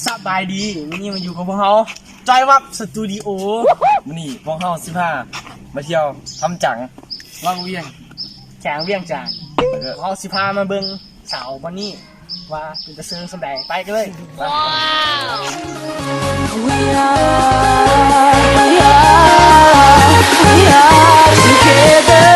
ສະບາຍດີ ມື້ນີ້ມາຢູ່ກັບພວກເຮົາ ຈອຍວັບສະຕູດິໂອ. ມື້ນີ້ພວກເຮົາຊິພາມາທ່ຽວທຳຈັງ ວັງວຽງ ແຂວງວຽງຈັນ. ເອີ ພວກເຮົາຊິພາມາເບິ່ງສາວບ່ອນນີ້ວ່າເປັນຕາເຊິ່ງສ່ຳໃດ. ໄປກັນເລີຍ. We are, we are, we are together.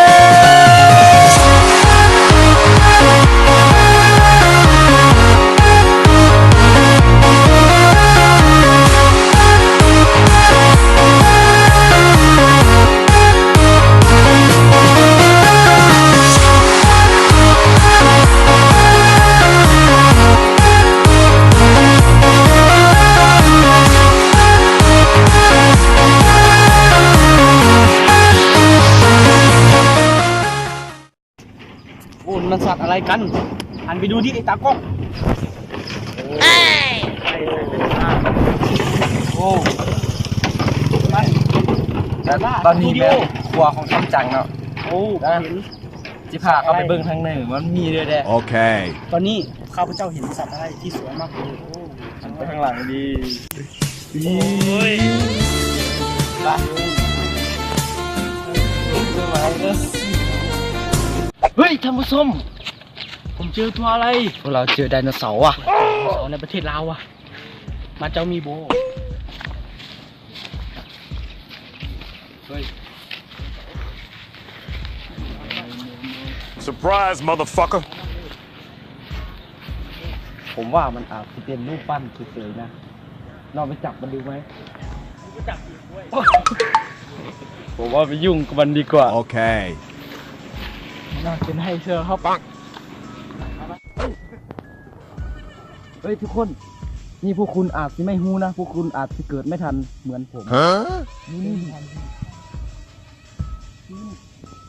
ໂອ້ ມັນສັດອະໄລກັນ? ຫັນໄປດູດິ ຕາກ້ອງ. ໂອ້ ມັນ ແລະ ຕອນນີ້ແມ່ນຄົວຂອງທຳຈັງເນາະ. ໂອ້ ເຫັນ. ຊິພາເຂົ້າໄປເບິ່ງທາງໃນ ມັນມີເດ້. ໂອເຄ ຕອນນີ້ຂ້າພະເຈົ້າເຫັນສັດອະໄລທີ່ສວຍມາກ. ໂອ້ ຫັນໄປທາງຫຼັງດີ. ໂອ້ຍ ເຮີ້ຍ ທ່ານຜູ້ຊົມ ຜົມເຈີຕົວອະໄລ. ພວກເຮົາເຈີໄດໂນເສົາວ່ະ. ໄດໂນເສົາໃນປະເທດລາວວ່ະ. ມາ ເຈົ້າມີບໍ່? ເຮີ້ຍ Surprise, motherfucker! ຜົມວ່າມັນອາດຊິເປັນຮູບປັ້ນເສີຍໆນະ. ລອງໄປຈັບມັນດູໄໝ? ຜົມວ່າໄປຫຍຸ້ງກັບມັນດີກວ່າ. ໂອເຄ ນອນເປັນໄຮເຊີເຮົາປັກ. ເອີຍ ທຸກຄົນ ນີ້ພວກຄຸນອາດຊິໄມ່ຮູ້ນະ, ພວກຄຸນອາດຊິເກີດໄມ່ທັນເໝືອນຜົມ. ຮະ? ນີ້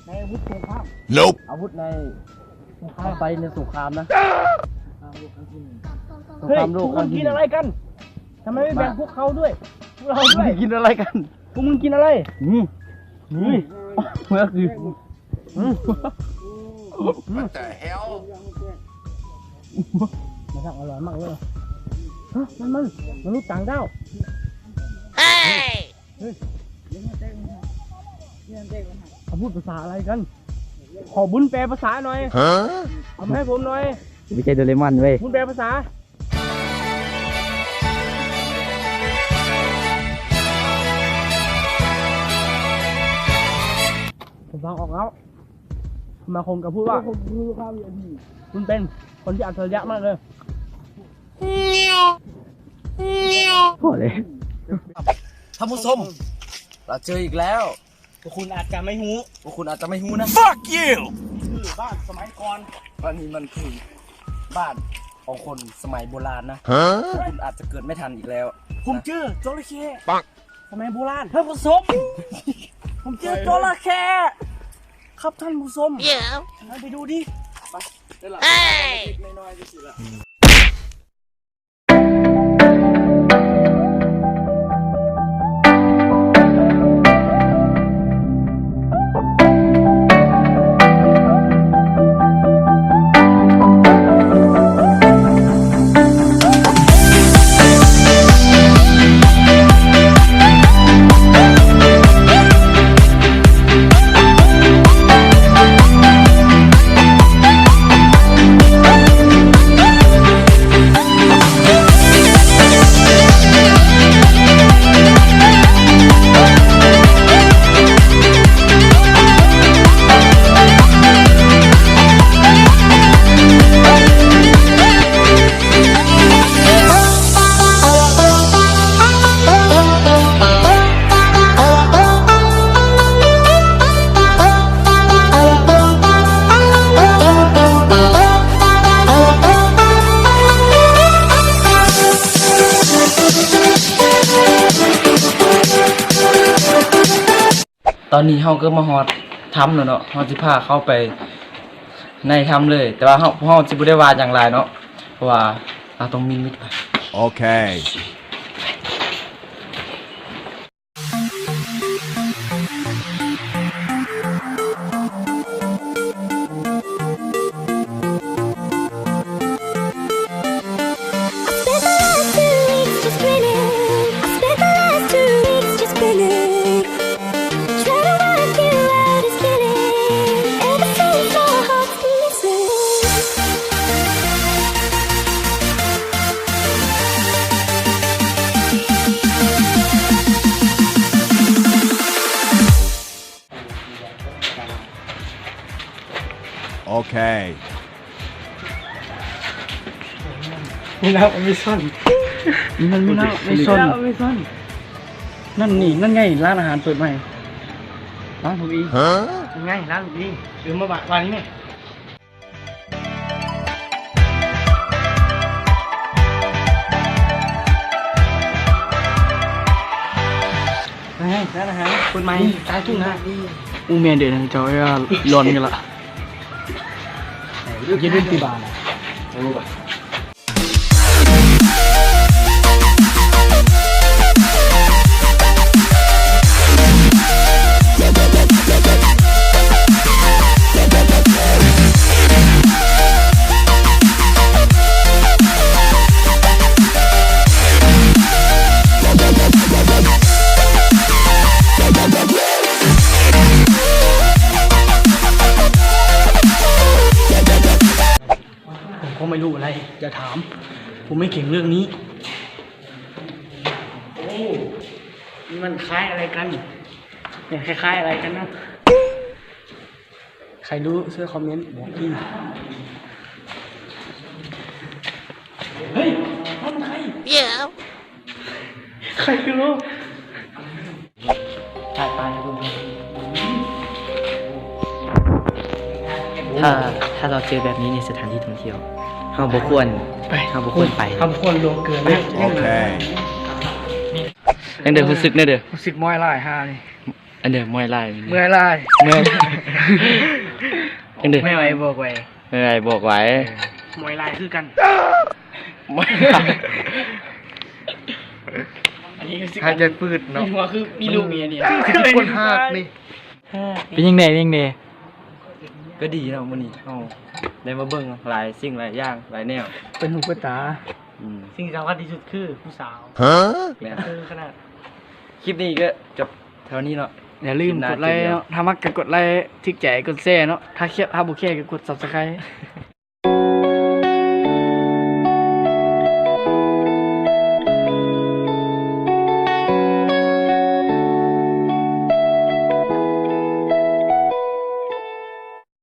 ໃນອາວຸດສົງຄາມ. ອາວຸດໃນສົງຄາມ ເຂົ້າໄປໃນສົງຄາມນະ. ສົງຄາມໂລກຄັ້ງທີໜຶ່ງ. ເຮີ້ຍ ທຸກຄົນກິນອະໄລກັນ? ທຳໄມໄມ່ແບ່ງພວກເຂົາດ້ວຍ ພວກເຮົາດ້ວຍ? ກິນອະໄລກັນ? ພວກມຶງກິນອະໄລ? ອືມ ເຮີ້ຍ ເມື່ອຄື What the hell? ມັນຊ່າງອະລ່ອຍມາກເລີຍ. ຮະ? ມັນ ມັນ ມະນຸດຕ່າງດ້າວ. ເຮີ້ຍ ເຂົາພູດພາສາອະໄລກັນ? ຂໍບຸນແປພາສາໜ່ອຍ. ຮະ? ເອົາມາໃຫ້ຜົມໜ່ອຍ. ບໍ່ໃຊ່ໂດເຣມອນເວີຍ. ບຸນແປພາສາ. ຜົມຟັງອອກແລ້ວ. ສະມາຄົມກໍພູດວ່າ ຜົມຄືພະວີໄອພີ ຄຸນເປັນຄົນທີ່ອັດສະລິຍະມາກເລີຍ. ພໍແລ້ວ ທ່ານຜູ້ຊົມ ເຮົາເຈີອີກແລ້ວ. ພວກຄຸນອາດຈະໄມ່ຮູ້ ພວກຄຸນອາດຈະໄມ່ຮູ້ນະ. Fuck you! ຄືບ້ານສະໄໝກ່ອນ. ອັນນີ້ມັນຄືບ້ານຂອງຄົນສະໄໝໂບລານນະ. ຮະ? ພວກຄຸນອາດຈະເກີດໄມ່ທັນອີກແລ້ວ. ຜົມເຈີຈໍລະເຂ້ ປັກ ສະໄໝໂບລານ. ທ່ານຜູ້ຊົມ ຜົມເຈີຈໍລະເຂ້ຄັບທ່ານຜູ້ຊົມ. ເອົາໄປດູດິ. ໄປ ເອີຍ ນ້ອຍໆຈັ່ງຊີ້ລະ. ຕອນນີ້ເຮົາກໍມາຮອດຖ້ຳແລ້ວເນາະ, ເຮົາຊິພາເຂົ້າໄປໃນຖ້ຳເລີຍ, ແຕ່ວ່າເຮົາ ເຮົາຊິບໍ່ໄດ້ວ່າຫຍັງຫຼາຍເນາະ ເພາະວ່າເຮົາຕ້ອງມີມິດໄປ. ໂອເຄ. ເອີຍ ມີນ້ຳອາເມຊອນ ມັນມີນ້ຳອາເມຊອນ ມີນ້ຳອາເມຊອນ ນັ້ນນີ້ ນັ້ນໄງ ຮ້ານອາຫານເປີດໃໝ່ ຮ້ານຜົມເອງ ຮະ? ນັ້ນໄງ ຮ້ານຜົມເອງ ເອີ ມາວ່າ ວ່ານີ້ແມ່. ຮ້ານອາຫານເປີດໃໝ່ ຕາຍຈຸ້ງນະ. ອູ້ ແມ່ນເດີນະເຈົ້າ ເອີ ຫຼອນກັນລະ. ເຢັນເປັນຕີບານະ. ผมก็ไม่รู้อะไรจะถาม ผมไม่เก่งเรื่องนี้ โอ้ นี่มันคล้ายอะไรกัน เนี่ย คล้ายๆอะไรกันนะ ใครรู้ช่วยคอมเมนต์บอกพี่ เฮ้ย นั่นมันใคร เดี๋ยว ใครคือลูก ถ่ายไป ถ้า ถ้าเราเจอแบบนี้ในสถานที่ท่องเที่ยว เราบ่ควร ไป เราบ่ควรไป เราบ่ควรล่วงเกิน โอเค จั่งใด๋ รู้สึกแนวใด๋ รู้สึกม้อยหลายห่านี่ อันเดียว ม้อยหลาย เมื่อยหลาย เมื่อย จั่งใด๋ เมื่อยบอกไว้ เมื่อยบอกไว้ เออ ม้อยหลายคือกัน ม้อยหลาย อันนี้ก็สิ หายใจปืดเนาะ มีหัวคือมีลูกเมียนี่ คือคนหากนี่ เป็นจั่งใด๋ เป็นจั่งใด๋ ก็ดีเนาะ มื้อนี้เฮาได้มาเบิ่งหลายสิ่งหลายอย่าง หลายแนว เปิดหูเปิดตา อืม สิ่งที่สำคัญที่สุดคือผู้สาว ฮะ แม่น เออ ขนาด คลิปนี้ก็จบเท่านี้เนาะ อย่าลืมกดไลค์เนาะ ถ้ามักก็กดไลค์ ถูกใจกดแชร์เนาะ ถ้าแชร์ ถ้าบ่แชร์ก็กดซับสไครบ์